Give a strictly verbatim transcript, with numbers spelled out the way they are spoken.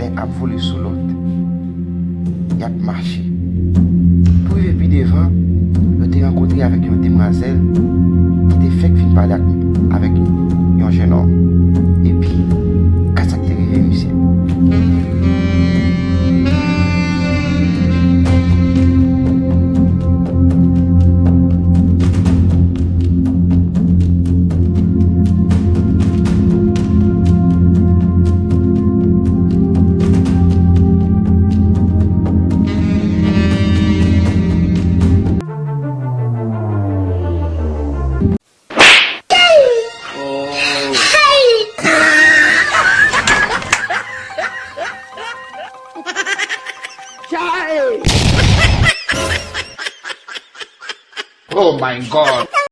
Ap vole sou lòt. Y ap mache. Pou rive pi devan, yo te rankontre avèk yon demwazèl ki te fèk fin pale ak, avèk yon jennonm. Epi, gad sa k te rive misye. Oh my God!